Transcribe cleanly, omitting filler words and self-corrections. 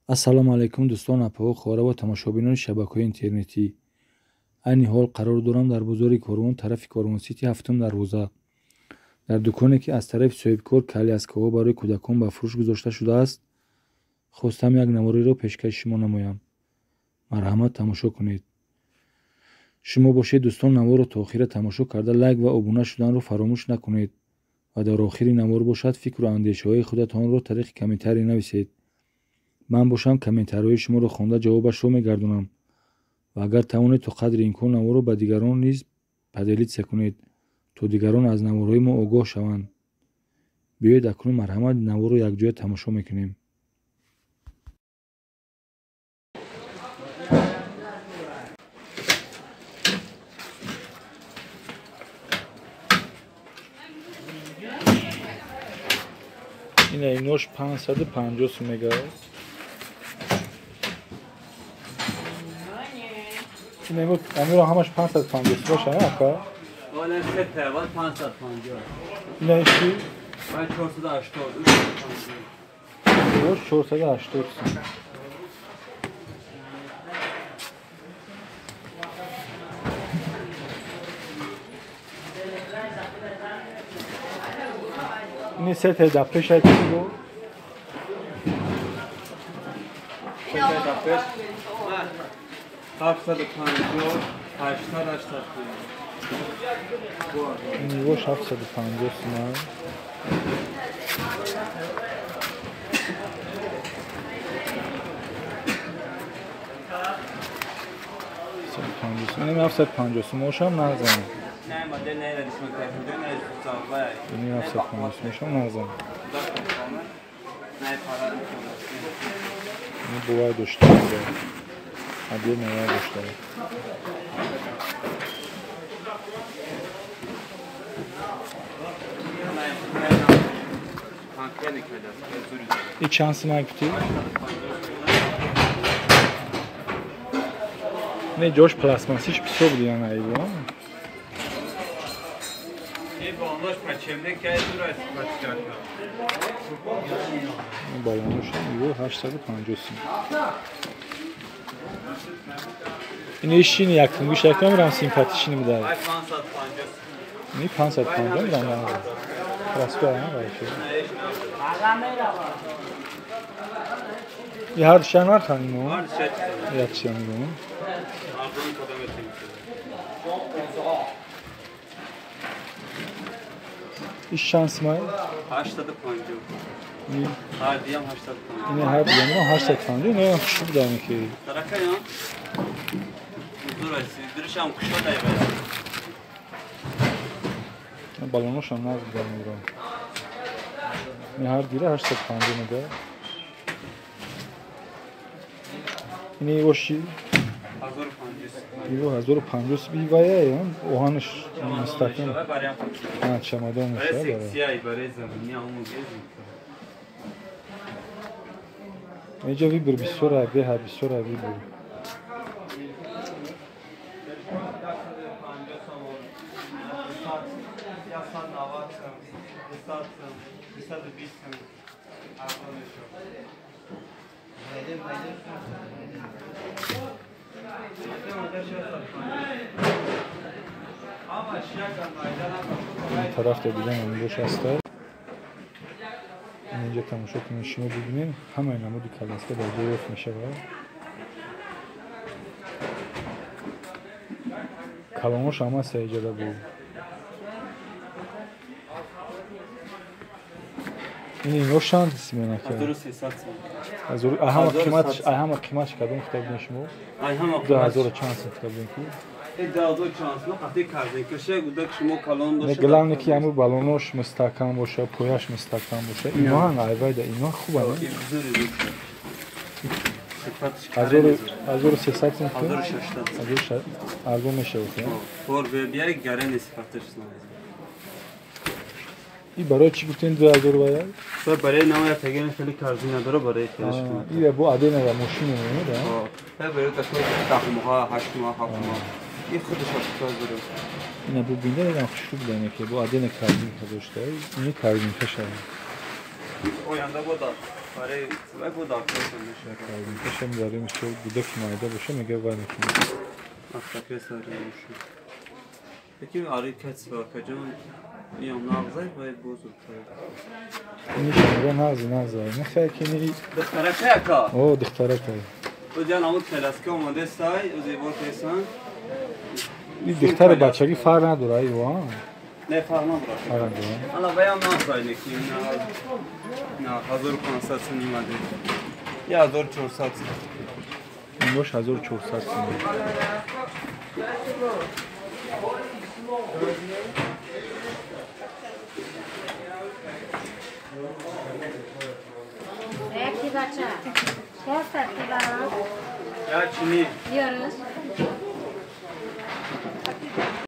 Ассалому алайкум дӯстон, апаҳо, хоҳара ва тамошобинони шабакаҳои интернетӣ. Айни ҳол қарор дорам дар бозори Корвон, тарафи Корвонсити, ҳафтум дарвоза, дар дуконе ки аз тарафи соҳибкор коляскаҳо барои кӯдакон ба фурӯш гузошта шудааст. Хостам як навориро пешкаши шумо намоям. Марҳамат, тамошо кунед. Шумо бошед, дӯстон, наворро то охира тамошо карда, лайк ва обуна шуданро фаромӯш накунед ва дар охири навор бошад, фикру андешаҳои худатонро тариқи комментарий нависед. Ман бошам, комментариҳои шуморо хонда, ҷавобашро мегардонам ва агар тавонед, то қадри имкон наворро ба дигарон низ поделиться кунед, то дигарон аз наворҳои мо огоҳ шаванд. Биёед, акнун, марҳамат, наворро якҷоя тамошо мекунем. Ина, инош 550 сум мегардад. Амиро ҳамаш 550 боша, ака? Ола, се певал 550. Ина иши? 480. 480 сум. Ини се теда пеша чӣ бо? Се теда пеш 750, 800, 850. Ин бош 750 сум. Инам 750 сум ошам нағзам. Не, модел не, не, Ини 750 сум ошам нағзам. Ини бувай дошта. Отдельно я дошта. И чанд сум гуфтӣ? Не, ҷош пластмассиш бисёр буди, айбо. Балонош ё 850 сум. Ини ишини якумгиш якам симпатични будай. Ини 550 мирам. Простой, а, вообще. И ҳар ша нархан ино? Як чиз ино. Иш чанд сумай? 850. Ҳар диям 850. Ини ҳар диям 850. Ино хушб будай ки. Таракаям. Дурашам кушодай бай. Балоношам нағз будай мегирам. Ини ҳар дира 850 мега. Ини оши 1050. Иво 1050 сум вая, оҳанаш мустаҳкам. А, чамадон мешавад. Барои сексияй, барои замини ҳамон гезим. Инҷа вибр бисёр, беҳад бисёр вибр. Ин тараф дидам, амбош ҳаста. Инҷа тамошо кунед, шумо бибинед, ҳамаи намуди коляска дар ҷой ёфт мешавад. Калонош ҳама саиҷада буд. Ин ино чанд симена ка? 1300 сум. Ҳама қиматш, ҳама қиматш кадом гуфта будем шумо? 2000 чанд сум гуфта будем ки? 2000 чанд сум қати корзинкаша гуда шумо калон боша. Не, главное ки ҳаму балонош мустаҳкам боша, пояш мустаҳкам боша. Иноан айвайда, ино хубанд. 1300 сум. 1600. Арзон мешавад. Бор биёй, гарани сифаташ нағз. И барои чӣ гуфтем 2000 вая? Барои навая тагин хеле корзина дора, барои хелеш. И бо адена ва мошина не, да? Ҳа, барои касо 10 моҳ, 8 моҳ, 7 моҳ. И худаш 8000. Ина бубинда, ина хушрӯ будан ки бо адена корзинка дошта, ини корзинка шава. Оянда бо да Барои вай бо дакор мешавад. Калинкашам дар ин мисол гудаки майда боша, мега вай мекунад. Автокресло мешавад. Лекин ари качество каҷон иам нағзай вай бузургтар. Ниша мега нағзи нағзай. Нехай ки ни духтарака яка. О, духтарака. Оҷан амуд коляска омадестай, ози бор кесан. Ин духтари бачагӣ фарқ надора, ай ва? Не, фарқ надора. Фарқ надора. Ана ваям нағзай неки, на 1500 сум нимаде. Я 1400 сум. Ин бош 1400 сум. Яки бача. Чор сад килограмм. Я чини. Биёриш.